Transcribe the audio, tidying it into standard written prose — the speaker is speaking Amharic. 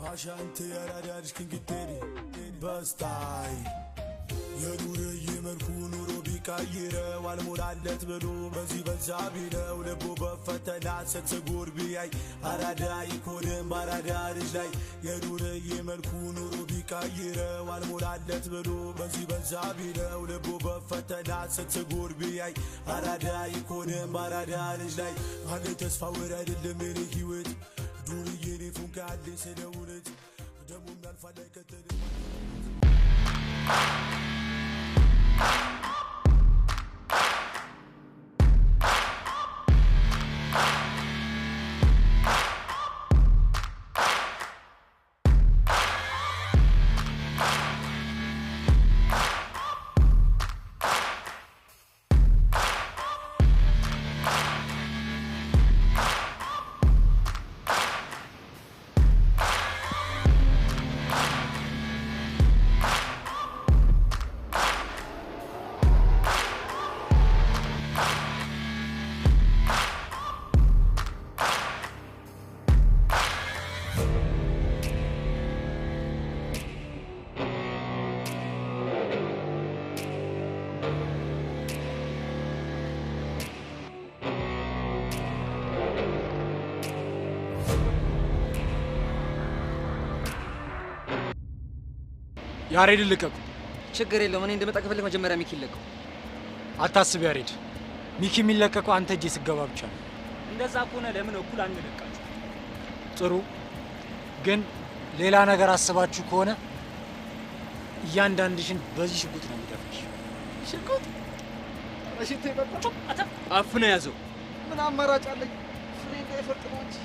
አሻንቲ የራዳ ልጅ ኪንግ ቴዲ በስታይ የዱርዬ መልኩ ኑሮ ቢቀይረው አልሞላለት ብሎ በዚህ በዛ ቢለው ልቡ በፈተና ስንት ቢያይ አራዳ ይኮንም በአራዳ ልጅ ላይ። የዱርዬ መልኩ ኑሮ ቢቀይረው አልሞላለት ብሎ በዚህ በዛ ቢለው ልቡ በፈተና ስንት ቢያይ አራዳ ይኮንም በአራዳ ልጅ ላይ። አለ ተስፋ ወር አይደለም የኔ ህይወት፣ ዱርዬ እኔ ፉንካ አለኝ ስለ እውነት፣ ደሞ ያልፋል አይከተልም። ያሬድን ልቀቁ። ችግር የለውም። እኔ እንደመጣ ከፈለግ መጀመሪያ ሚኪ ይለቀው። አታስብ ያሬድ፣ ሚኪ የሚለቀቀው አንተ እጄ ስገባ ብቻ ነው። እንደዛ ከሆነ ለምን እኩል አንለቃችሁ? ጥሩ፣ ግን ሌላ ነገር አስባችሁ ከሆነ እያንዳንድሽን በዚህ ሽጉጥ ነው የሚደፍሽ። ሽጉጥ ሽንት የመጣ አፍነ ያዘው። ምን አማራጭ አለኝ? ፍሬ እንዳይፈርጥ ነው እንጂ።